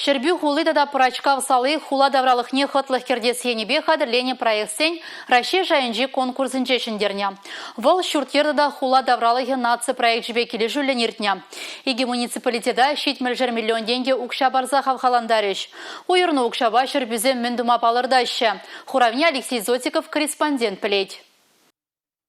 Ҫӗрпӳ хули тата Пӑрачкав сали хула тавралӑхне хӑтлӑх кӗртес енӗпе хатӗрленӗ проектсен Раҫҫей шайӗнчи конкурсӗнче ҫӗнтернӗ. Вӑл ҫурт-йӗр тата хула тавралӑхӗ наци проекчӗпе килӗшӳллӗн иртнӗ. Икӗ муниципалитета ҫитмӗлшер миллион тенкӗ укҫа парса хавхалантарӗҫ. Уйӑрнӑ укҫапа ҫӗрпӳсем мӗн тума палӑртаҫҫӗ? Хуравне Алексей Зотиков корреспондент пӗлет.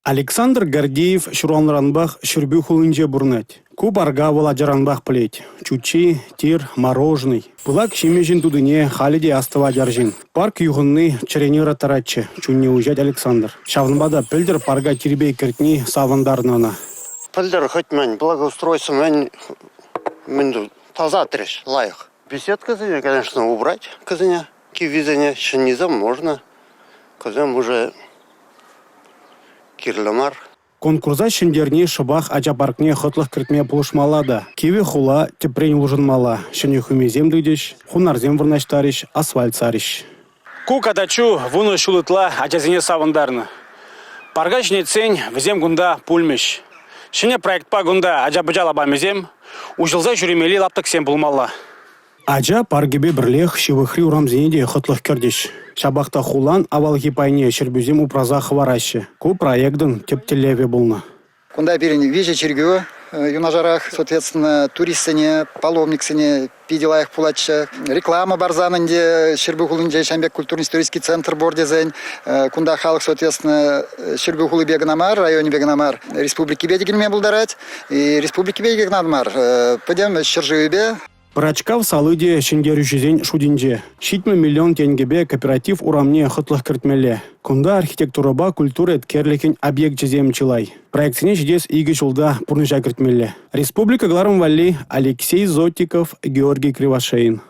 Александр Гордеев ҫуралнӑранпах Ҫӗрпӳ хулинче пурӑнать. Ку парка вӑл ачаранпах пӗлет. Чуччи, тир, мороженӑй. Пылак ҫимӗҫӗн тутине халӗ те астӑвать арҫын. Парк юхӑнни чӗрене ыраттаратчӗ, чунне уҫать Александр. Ҫавӑнпа та пӗлтӗр парка тирпей кӗртни савӑнтарнӑ ӑна. Пӗлтӗр хӑть мӗн благоустройство мӗн мӗн тасатрӗҫ лайӑх. Беседкӑсене, конечно, убрать кӗсене, киввисене, ҫӗннисем можно. Кӗсем уже кирлӗ мар. Конкурса ҫӗнтерни шӑпах ача паркне хӑтлӑх кӗртме пулӑшмалла та. Кивӗ хула тӗпрен улшӑнмалла. Ҫӗнӗ хӳмесем тытӗҫ, хунарсем вырнаҫтарӗҫ, асфальт сарӗҫ. Ку катаччу вунӑ ҫул ытла ачасене савӑнтарнӑ. Парка ҫӗнетсен вӗсем кунта пулмӗҫ. Ҫӗнӗ проектпа кунта ача-пӑча лапамӗсем, уҫӑлса ҫӳремелли лаптӑксем пулмалла. Ача паркӗпе пӗрлех ҫывӑхри урамсене те хӑтлӑх кӗртӗҫ. Ҫапах та хулан авалхи пайне ҫӗрпӳсем упраса хӑвараҫҫӗ. Ку проектӑн тӗп тӗллевӗ пулнӑ. Кунта пирӗн виҫӗ чиркӳ юнашарах, соответственно, туристсене, паломниксене питӗ лайӑх пулатчӗ. Реклама парсан ӗнтӗ Ҫӗрпӳ хулинче ҫавӑн пек культурно-исторический центр пур тесен, кунта халӑх, соответственно, Ҫӗрпӳ хулипе кӑна мар, районӗпе кӑна мар, республикипе те килме пултарать. И республикипе те кӑна мар, пӗтӗм ҫӗршывӗпе. Пӑрачкав сали те ҫӗнтерӳҫӗсен шутӗнче. 70 миллион тенкӗпе кооператив урамне хӑтлӑх кӗртмелле. Кунта архитектурӑпа культура еткерлӗхӗн объекчӗсем чылай. Проектсене ҫитес икӗ ҫулта пурнӑҫа кӗртмелле. Республика кӑларӑм валли Алексей Зотиков, Георгий Кривошеин.